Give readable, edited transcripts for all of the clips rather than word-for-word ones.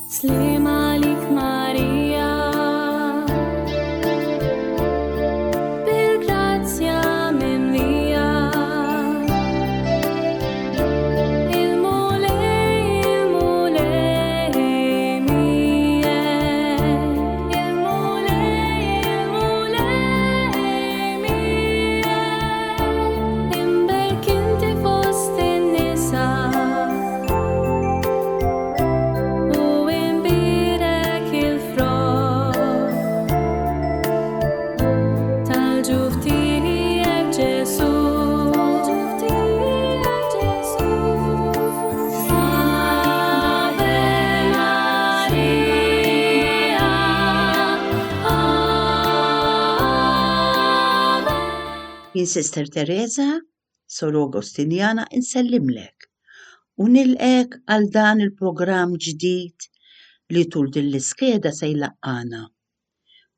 Sliem għalik Marija, bil-grazzja mimlija. Il-Mulej, il-Mulej miegħek. Il-Mulej, il-Mulej miegħek. Imberk inti fost in-nisa. U imbierek il-frott tal-ġuf tiegħek Ġesù. Ave Maria, Ave. Jien Sister Teresa, Soru Agostinjana insellimlek u nilqgħek għal dan il-programm ġdid li tul din l-iskeda se jlaqqagħna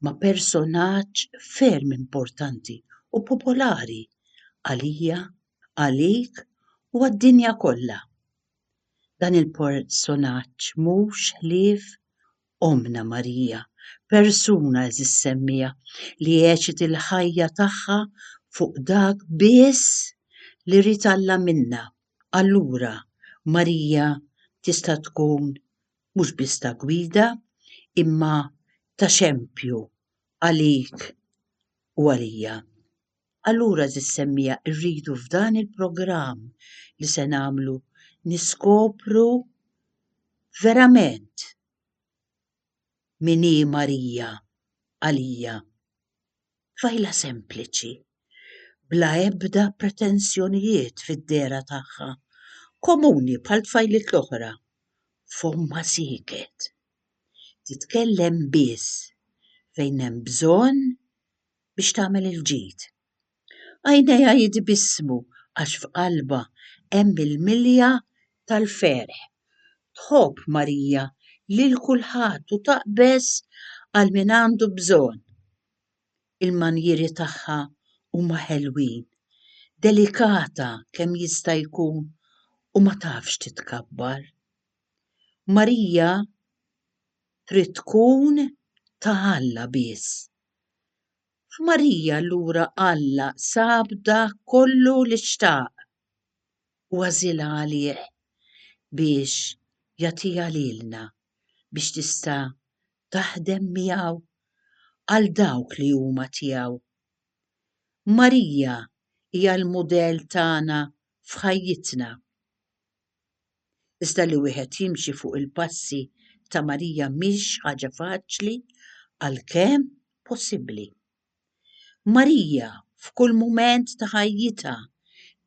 ma' personaġġ ferm importanti u popolari għalija, għalik u għad-dinja kollha. Dan il-personaġġ mhux ħlief Ommna Marija, persuna għeżież semmiegħa li għexet il-ħajja tagħha fuq dak biss li ried Alla minnha. Allura Marija tista' tkun mhux biss ta' gwida imma ta' xempju għalik u għalija. Allura għeżież semmiegħa rridu f'dan il-programm li se nagħmlu niskopru verament min hi Marija għalija. Tfajla sempliċi, bla ebda pretensjonijiet fid-dehra tagħha, komuni bħal tfajliet l-oħra, fommha sieket. Titkellem biss fejn hemm bżonn biex tagħmel il-ġid. Għajnejha jitbissmu għax f'qalbha hemm il-milja tal-ferħ. Tħobb Marija lil kulħadd u taqbeż għal min għandu bżonn. Il-manjieri tagħha huma ħelwin, delikata kemm jista' jkun u ma tafx titkabbar. Marija trid tkun ta' Alla biss. F'Marija allura Alla sab dak kollu li xtaq u għażilha għalih biex jagħtiha lilna biex tista' taħdem miegħu għal dawk li huma tiegħu. Marija hija l-mudell tagħna f'ħajjitna. Iżda li wieħed jimxi fuq il-passi ta' Marija mhix ħaġa faċli għalkemm possibbli. Marija f'kull mument ta' ħajjitha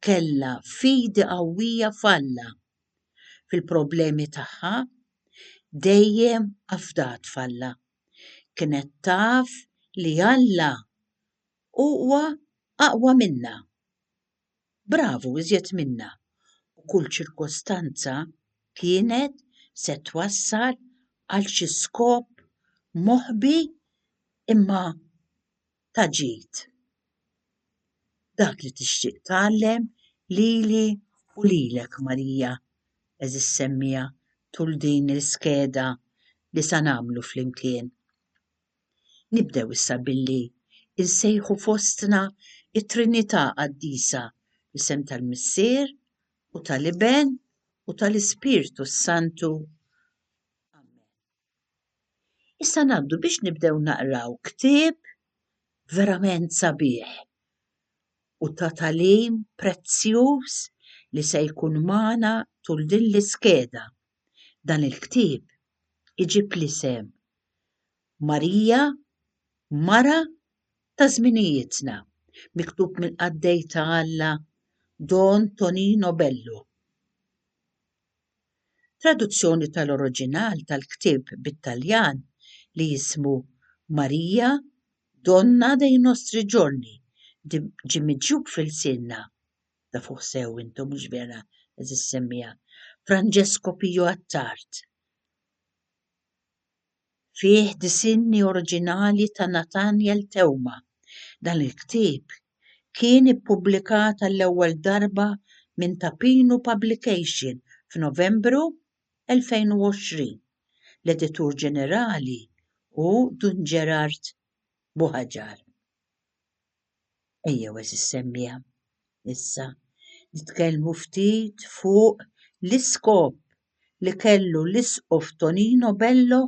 kellha fidi qawwija f'Alla. Fil-problemi tagħha dejjem afdat f'Alla. Kienet taf li Alla huwa aqwa minnha. Bravu iżjed minna u kull ċirkostanza kienet se twassal għal xi skop moħbi imma ta' ġid. Dak li tixtieq tgħallem lili u lilek Marija, għeżież semmiegħa tul din l-iskeda li sa nagħmlu flimkien. Nibdew issa billi nsejħu fostna t-Trinità Qaddisa fl-isem tal-Missier u tal-Iben u tal-Ispirtu s-Santu. Amen. Issa ngħaddu biex nibdew naqraw ktieb verament sabiħ u ta' tagħlim prezzjuż li se jkun magħna tul din l-iskeda. Dan il-ktieb iġib l-isem Marija, Mara ta' Żminijietna, miktub mill-qaddej ta' Alla Don Tonino Bello. Traduzzjoni tal-oriġinal tal-ktieb bit-Taljan li jismu Maria, Donna dei nostri giorni ġie miġjub f'ilsienna, tafuh sew intom mhux vera għeżież semmiegħa, Francesco Pio Attard. Fih disinni oriġinali ta' Nathaniel Theuma. Dan il-ktieb kien ippubblikat għall-ewwel darba minn Ta' Pinu Publication f'Novembru 2020. L-editur ġenerali hu Dun Gerard Buhaġar. Ejjew għeżież semmiegħa, issa nitkellmu ftit fuq l-iskop li kellu l-Isqof Tonino Bello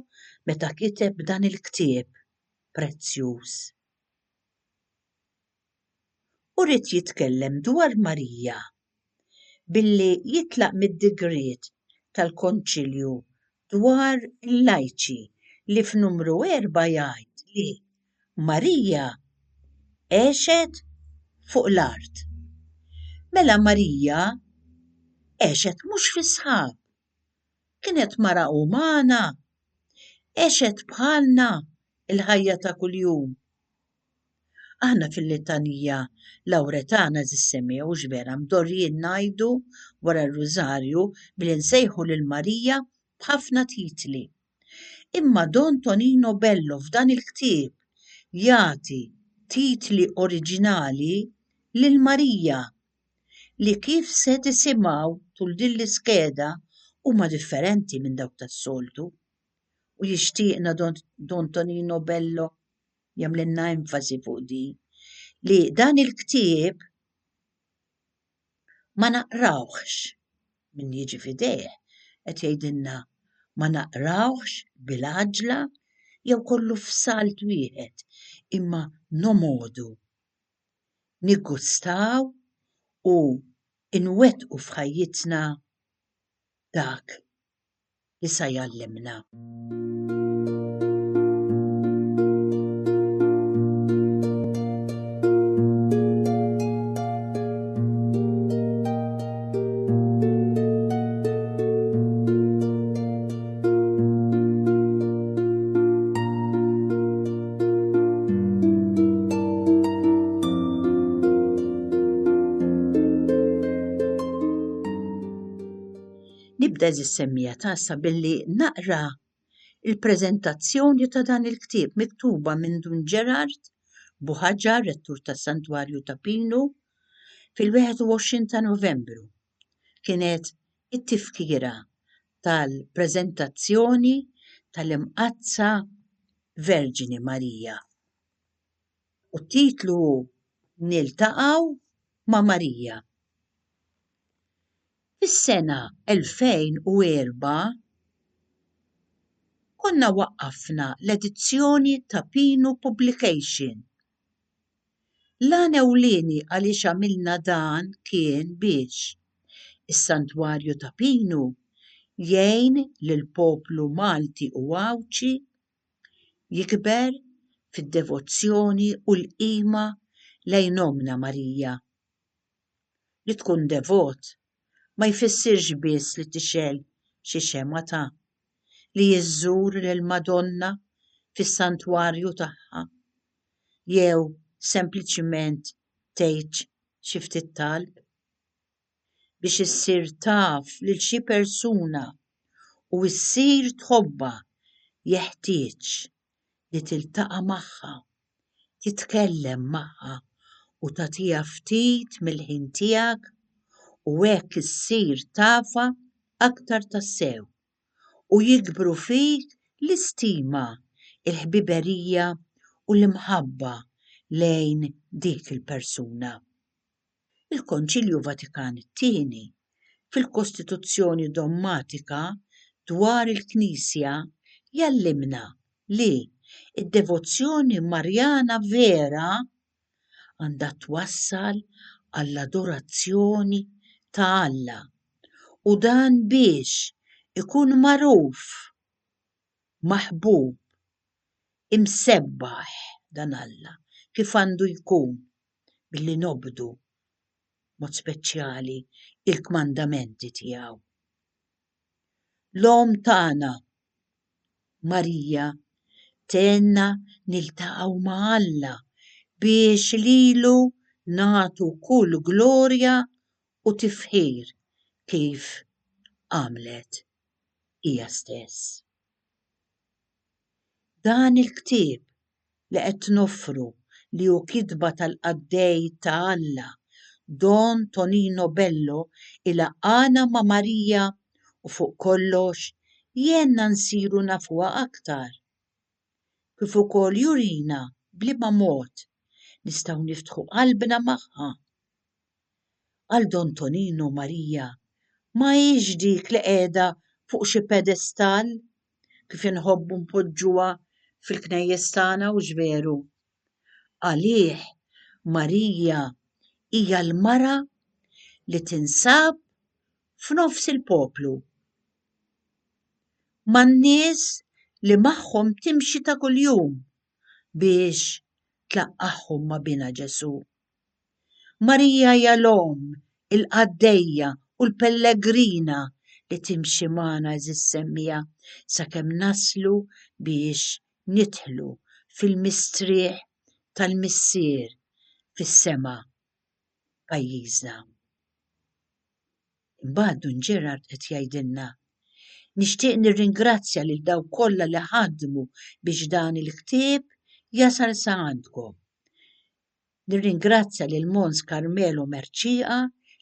meta kiteb dan il-ktieb prezzjuż. Hu ried jitkellem dwar Marija billi jitlaq mid-digriet tal-Konċilju dwar il-lajċi li f'numru erbgħa jgħid li Marija għexet fuq l-art. Mela Marija għexet mhux fis-sħab. Kienet mara umana, għexet bħalna l-ħajja ta' kuljum. Aħna fil-litanija Lawretana għeżież semmiegħa hux vera mdorrijin ngħidu wara r-Rużarju billi nsejħu lil Marija b'ħafna titli. Imma Don Tonino Bello f'dan il-ktieb jagħti titli oriġinali lil Marija li kif se tisimgħu tul din l-iskeda huma differenti minn dawk tas-soltu. U jixtieqna Don Tonino Bello jagħmlilna enfasi fuq din, li dan il-ktieb ma naqrawhx min jiġi f'idejh qed jgħidilna ma naqrawhx bil-għaġla jew kollu f'salt wieħed imma nomodu, niggustaw u nwettqu f'ħajjitna dak li sa jgħallimna. Nibda eżis semmija tassa billi naqra il-preżentazzjoni ta' dan il-ktieb miktuba minn Dun Gerard Buhaġar, rettur tas-Santwarju ta' Pinu, fil-21 ta' Novembru. Kienet it-tifkira tal-preżentazzjoni tal-Imqaddsa Verġni Marija. U t-titlu hu Niltaqgħu ma' Marija. Fis-sena 2004 konna waqqafna l-edizzjoni ta' Pinu Publication. L-għan ewlieni għaliex għamilna dan kien biex is-Santwarju ta' Pinu jgħin lill-poplu Malti u Għawdxi jikber fid-devozzjoni u l-qima lejn Ommna Marija. Li tkun devot ma jfissirx biss li tixgħel xi xemgħa ta' li żżur lill-Madonna fis-santwarju tagħha jew sempliċiment tgħid xi ftit talb. Biex issir taf lil xi persuna u ssir tħobbha jeħtieġ li tiltaqa' magħha, titkellem magħha u tagħtiha ftit mill-ħin tiegħek u hekk issir tafha aktar tassew u jikbru fik l-istima, il-ħbiberija u l-imħabba lejn dik il-persuna. Il-Konċilju Vatikan it-Tieni, fil-Kostituzzjoni Dommatika dwar il-Knisja jgħallimna li d-devozzjoni Marjana vera għandha twassal għall-adorazzjoni ta' Alla u dan biex ikun magħruf, maħbub, imsebbaħ dan Alla kif għandu jkun billi nobdu, b'mod speċjali, il-kmandamenti tiegħu. L-Omm tagħna, Marija, tgħinna niltaqgħu ma' Alla biex lilu nagħtu kull glorja u tifħir kif għamlet hija stess. Dan il-ktieb li qed noffru li hu kitba tal-qaddej ta' Alla, Don Tonino Bello ilaqqagħna ma' Marija u fuq kollox Jgħinna nsiru nafuha aktar, kif ukoll jurina b'liema mod nistgħu niftħu qalbna magħha. Għal Don Tonino Marija ma hix dik li qiegħda fuq xi pedestall kif inħobbu npoġġuha fil-knejjes tagħna hux veru? Għalih Marija hija l-mara li tinsab f'nofs il-poplu, man-nies li magħhom timxi ta' kuljum biex tlaqqagħhom ma' Binha Ġesù. Marija hija l-omm, il-qaddejja u l-pellegrina li timxi magħna għeżież semmiegħa sakemm naslu biex nidħlu fil-mistrieħ tal-Missier fis-sema pajjiżna. Imbagħad Dun Gerard qed jgħidilna, Nixtieq nirringrazzja lil dawk kollha li ħadmu biex dan il-ktieb jasal sa għandkom. Nirringrazzja lil Mons Carmelo Mercieca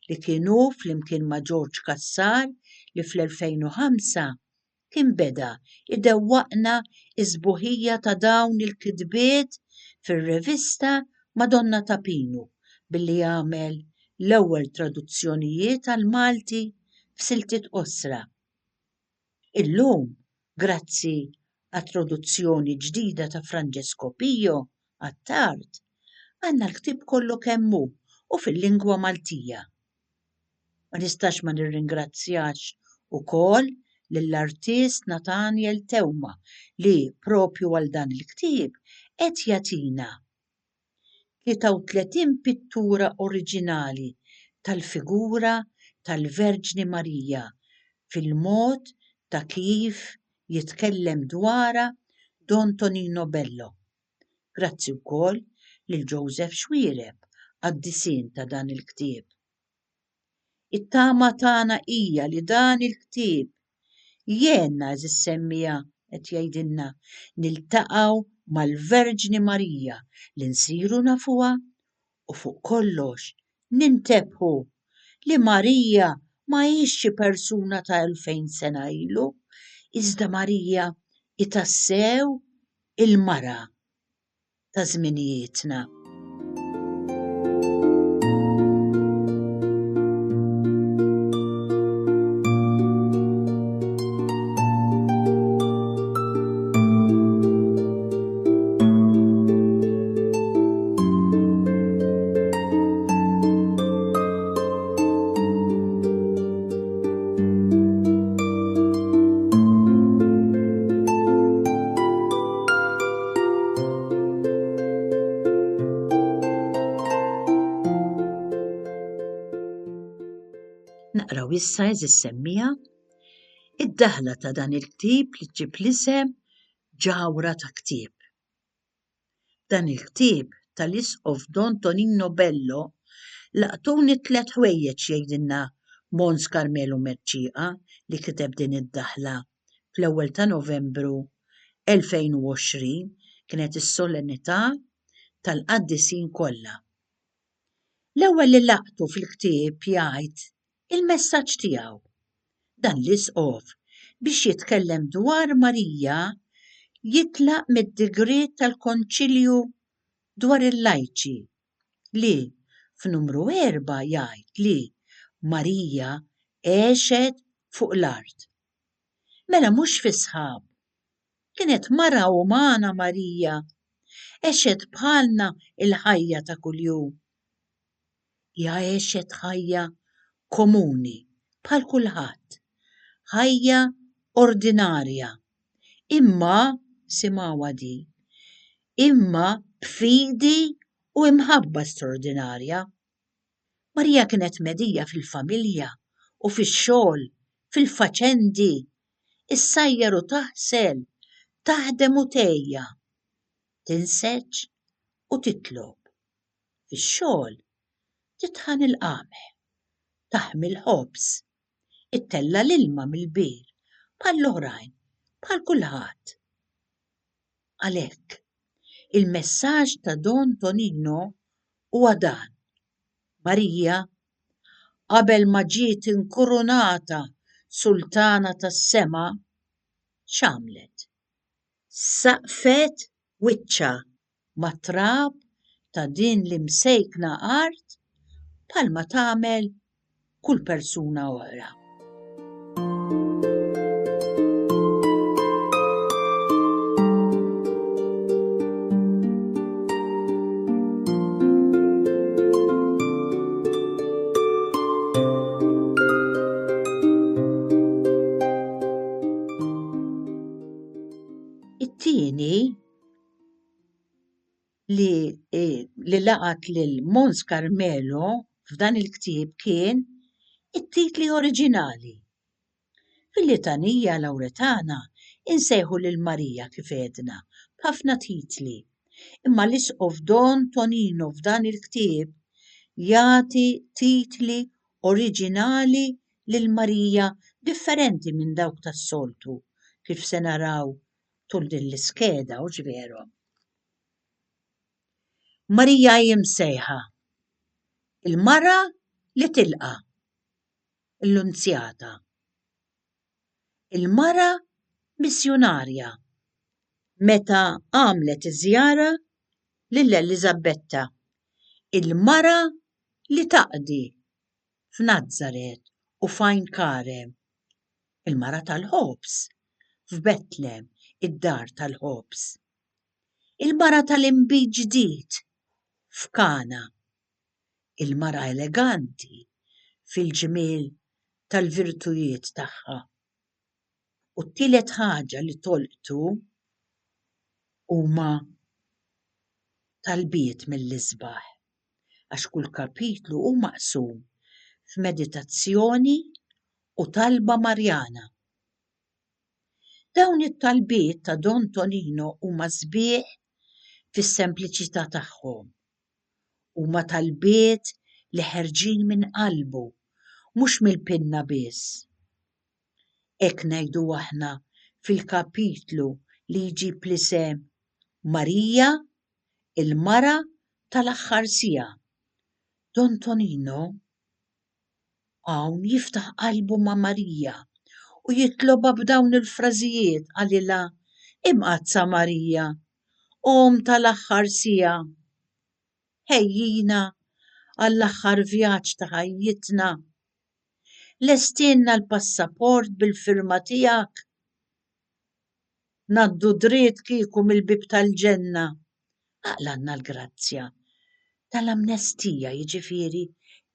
li kien hu flimkien ma' George Cassar li fl-2005 kien beda jdewwaqna s-sbuħija ta' dawn il-kitbiet fir-rivista Madonna ta' Pinu billi għamel l-ewwel traduzzjonijiet għall-Malti f'siltiet qosra. Illum, grazzi għat-traduzzjoni ġdida ta' Francesco Pio Attard, għandna l-ktieb kollu kemm hu u fil-lingwa Maltija. Ma nistax ma nirringrazzjax ukoll lill-artist Nathaniel Theuma li propju għal dan il-ktieb qed jagħtina 33 pittura oriġinali tal-figura tal-Verġni Marija fil-mod ta' kif jitkellem dwarha Don Tonino Bello. Grazzi wkoll lil Joseph Xuereb għad-disinn ta' dan il-ktieb. It-tama tagħna hija li dan il-ktieb jgħinna għeżież semmiegħa qed jgħidilna niltaqgħu mal-Verġni Marija li nsiru nafuha u fuq kollox nintebħu li Marija ma hix xi persuna ta' 2000 sena ilu, iżda Marija hi tassew il-mara ta' żminijietna. Naqraw issa eżis semmija id-daħla ta' dan il-ktieb li ġġib l-isem Ġawra ta' Ktieb. F'dan il-ktieb tal-Isqof Don Tonino Bello laqtuni tlett ħwejjeġ jgħidilna Mons Carmelo Mercieca li kiteb din id-daħla fl-ewwel ta' Novembru 2020 kienet is-solennità tal-qaddisin kollha. L-ewwel li laqtu fil-ktieb jgħid il-messaġġ tiegħu. Dan l-Isqof, biex jitkellem dwar Marija, jitlaq mid-digriet tal-Konċilju dwar il-lajċi li f'numru erbgħa jgħid li Marija għexet fuq l-art. Mela mhux fis-sħab. Kienet mara umana Marija, għexet bħalna l-ħajja ta' kuljum. Hija għexet ħajja komuni bħal kulħadd, ħajja ordinarja, imma, simgħuha din, imma b'fidi u imħabba straordinarja. Marija kienet medija fil-familja u fix-xogħol, fil-faċendi, issajjar u taħsel, taħdem u tgħejja, tinseġ u titlob. Fix-xogħol, titħan il-qamħ, taħmi l-ħobż, ittella' l-ilma mill-bir bħall-oħrajn, bħal kulħadd. Għalhekk, il-messaġġ ta' Don Tonino huwa dan, Marija, qabel ma ġiet inkurunata Sultana tas-Sema. X'għamlet? Saqqfet wiċċha mat-trab ta' din l-imsejkna art bħalma tagħmel kull persuna oħra. It-tieni li eh, li laqat lil Mons Carmelo f'dan il-ktieb kien it-titli oriġinali. Fil-Litanija Lawretana insejħu lil Marija kif għedna b'ħafna titli, imma l-Isqof Don Tonino f'dan il-ktieb jagħti titli oriġinali lil Marija differenti minn dawk tas-soltu kif se naraw tul din l-iskeda, hux veru? Marija hi msejħa il-mara li tilqa', il-Lunzjata, il-mara missjunarja meta għamlet iż-żjara lil Eliżabetta, il-mara li taqdi f'Nazaret u f'Għajn Karem, il-mara tal-ħobż f'Betlem, id-dar tal-ħobż, il-mara tal-inbid ġdid f'Kana, il-mara eleganti fil-ġmiel tal-virtujiet tagħha. U t-tielet ħaġa li tolqtu huma talbiet mill-isbaħ, għax kull kapitlu hu maqsum f'meditazzjoni u talba Marjana. Dawn it-talbiet ta' Don Tonino huma sbieħ fis-sempliċità tagħhom. Huma talbiet li ħerġin minn qalbu, mhux mill-pinna biss. Hekk ngħidu aħna fil-kapitlu li jġib l-isem Marija, il-mara tal-aħħar siegħa. Don Tonino hawn jiftaħ qalbu ma' Marija u jitlobha b'dawn il-frażijiet qalilha, Imqaddsa Marija, Omm tal-aħħar siegħa, ħejjina għall-aħħar vjaġġ ta' ħajjitna. Lestielna l-passaport bil-firma tiegħek. Ngħaddu dritt kieku mill-bieb tal-ġenna. Aqlgħalna l-grazzja tal-amnestija, jiġifieri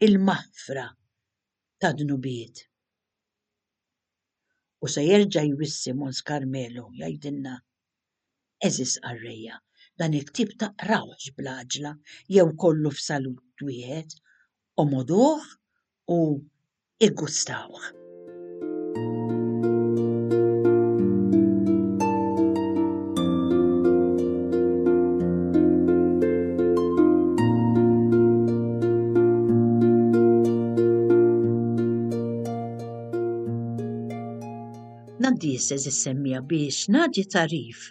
l-maħfra tad-dnubiet. U se jerġa' jwissi Mons Carmelo jgħidilna, Għeżież qarrejja, dan il-ktieb taqrawhx bl-għaġla jew kollu f'salut wieħed, omoduh u iggustawh. Ngħaddi issa eżiż semmiegħa biex nagħti tagħrif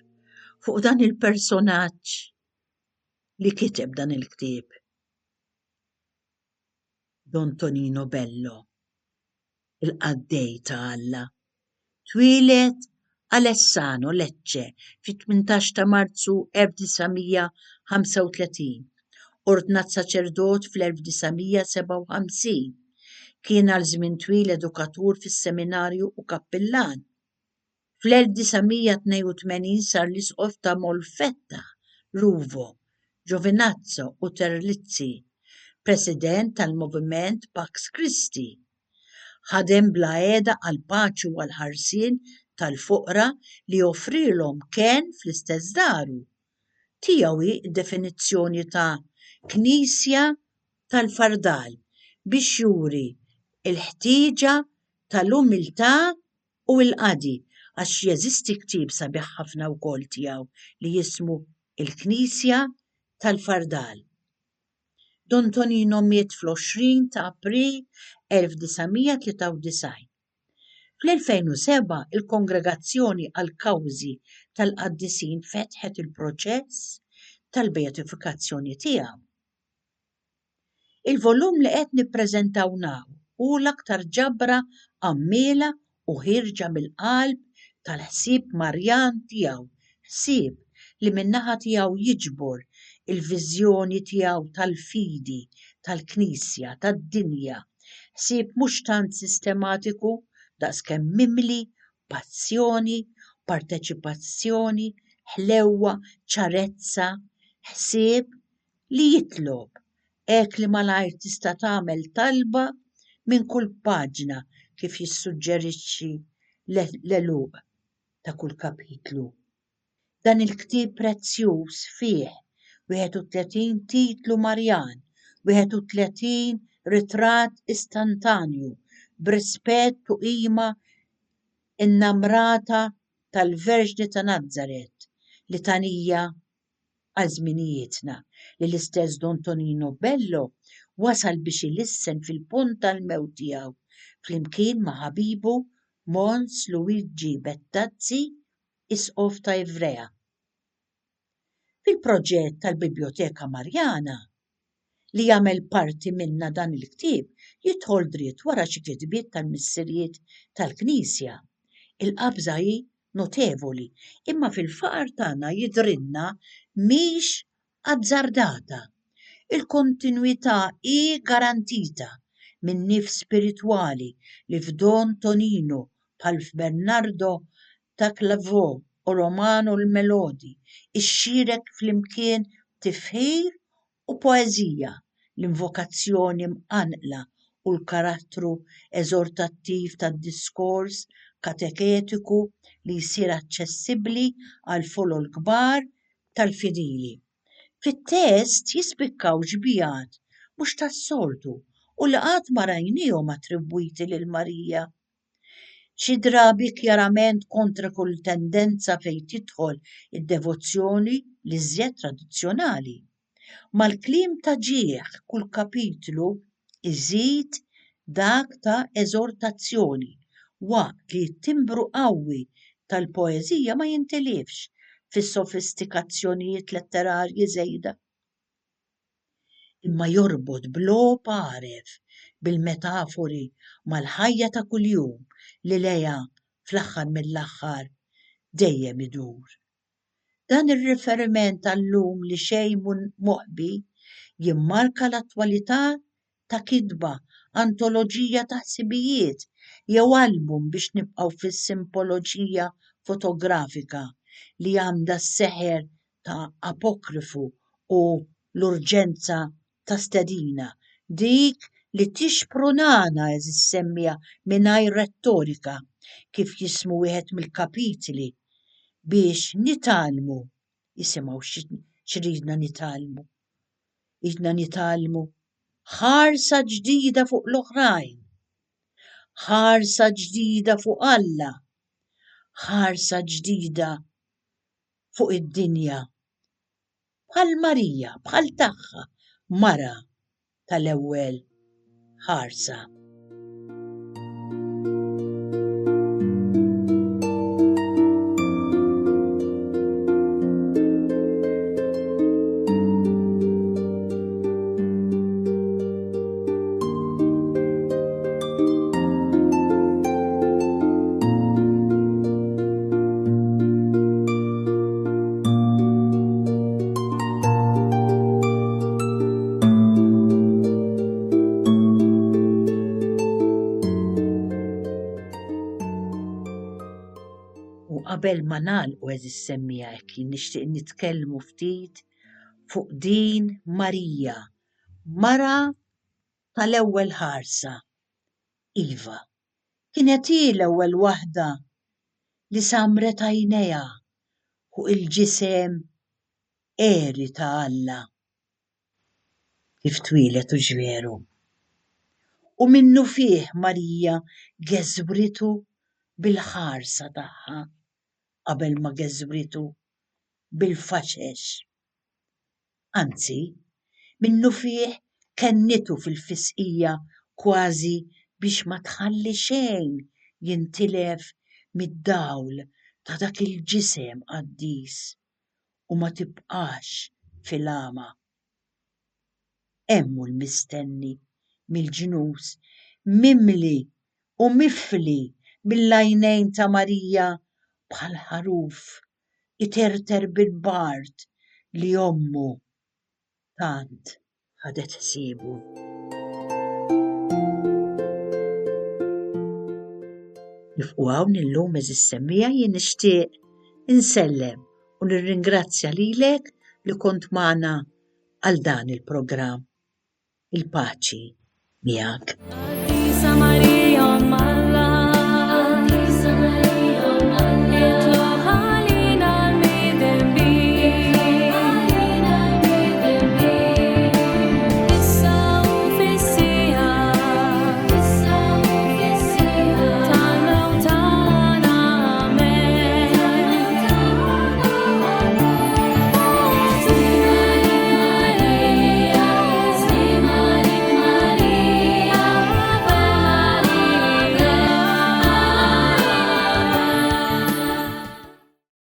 fuq dan il-personaġġ li kiteb dan il-ktieb. Don Tonino Bello, il-qaddej ta' Alla, twieled Alessano, Lecce, fit-18 ta' Marzu 1935. Ordnat saċerdot fl-1957. Kien għal żmien twil edukatur fis-seminarju u kappillan. Fl-1982 sar l-Isqof ta' Molfetta, Ruvo, Giovinazzo u Terlizzi, President tal-Moviment Pax Christi. Ħadem bla heda għall-paċi u għall-ħarsien tal-foqra li offrielhom kenn fl-istess daru. Tiegħu hi d-definizzjoni ta' Knisja tal-fardal biex juri l-ħtieġa tal-umiltà u l-qadi għax jeżisti ktieb sabiħ ħafna wkoll tiegħu li jismu Il-Knisja tal-Fardal. Don Tonino miet fl-20 ta' April 1993. Fl-2007 il-Kongregazzjoni għall-Kawżi tal-Qaddisin fetħet il-proċess tal-beatifikazzjoni tiegħu. Il-volum li qed nippreżentaw hawn hu l-aktar ġabra għammiela u ħierġa mill-qalb tal-ħsieb Marjan tiegħu, ħsieb li min-naħa tiegħu jiġbor il-viżjoni tiegħu tal-fidi, tal-Knisja, tad-dinja, ħsieb mhux tant sistematiku daqskemm mimli passjoni, parteċipazzjoni, ħlewwa, ċarezza, ħsieb li jitlob, hekk li malajr tista' tagħmel talba minn kull paġna kif jissuġġerixxi l-għeluq ta' kull kapitlu. Dan il-ktieb prezzjuż fih 31 titlu Marjan, 31 ritratt istantanju b'rispett u qima innamrata tal-Verġni ta' Nazaret, litanija għal żminijietna li l-istess Don Tonino Bello wasal biex ilissen fil-punt tal-mewt tiegħu flimkien ma' ħabibu Mons Luigi Bettazzi, Isqof ta' Ivrea. Fil-proġett tal-Bibljoteka Marjana, li jagħmel parti minnha dan il-ktieb jidħol dritt wara xi kitbiet tal-Missirijiet tal-Knisja. Il-qabża hi notevoli, imma fil-faqar tagħna jidhrilna mhix azzardata. Il-kontinwità hi garantita min-nifs spiritwali li f'Don Tonino bħal f'Bernardo ta' Clairvaux u Romano l-Melodi ixxierek flimkien tifħir u poeżija, l-invokazzjoni mqanqla u l-karattru eżortattiv tad-diskors kateketiku li jsir aċċessibbli għall-folol kbar tal-fidili. Fit-test jispikkaw xbihat mhux tas-soltu u li qatt ma rajniehom attribwiti lil Marija. Xi drabi kjarament kontra kull tendenza fejn tidħol id-devozzjoni l-iżjed tradizzjonali. Mal-kliem ta' ġieħ kull kapitlu jżid dak ta' eżortazzjoni, waqt li t-timbru qawwi tal-poeżija ma jintilifx fis-sofistikazzjonijiet letterarji żejda. imma jorbot b'logħob għaref bil-metafori mal-ħajja ta' kuljum li lejha fl-aħħar mill-aħħar dejjem idur. Dan ir-riferiment għal-lum li xejn mhu moħbi jimmarka l-attwalità ta' kitba, antoloġija ta' ħsibijiet jew album biex nibqgħu fis-simpoloġija fotografika li għandha s-seħer ta' apokrifu u l-urġenza ta' stedina, dik li tixprunana għeżież semmiegħa mingħajr rettorika, kif jismu wieħed mill-kapitli, biex nitgħallmu, isimgħu x'ridna nitgħallmu, ridna nitgħallmu ħarsa ġdida fuq l-oħrajn, ħarsa ġdida fuq Alla, ħarsa ġdida fuq id-dinja bħal Marija, bħal tagħha, mara tal-ewwel ħarsa. U qabel ma nagħlqu għeżież semmiegħa hekk jien nixtieq nitkellmu ftit fuq din Marija, mara tal-ewwel ħarsa. Iva, kienet hi l-ewwel waħda li sammret għajnejha fuq il-ġisem għeri ta' Alla kif twieled hux veru? U minnufih Marija geżwritu bil-ħarsa tagħha qabel ma geżwritu bil-faxex. Anzi, minnufih kennitu fil-fisqija kważi biex ma tħalli xejn jintilef mid-dawl ta' dak il-ġisem qaddis u ma tibqax fil-għama. Hemm hu l-mistenni mill-ġnus mimli u mifli mill-għajnejn ta' Marija. bħal ħaruf iterter bil-bard li ommu tant ħadet ħsiebu. Nifqu hawn illum eżis semmiegħa jien nixtieq insellem u nirringrazzja lilek li kont magħna għal dan il-programm. Il-paċi miegħek. Qaddisa Marija Omm Alla.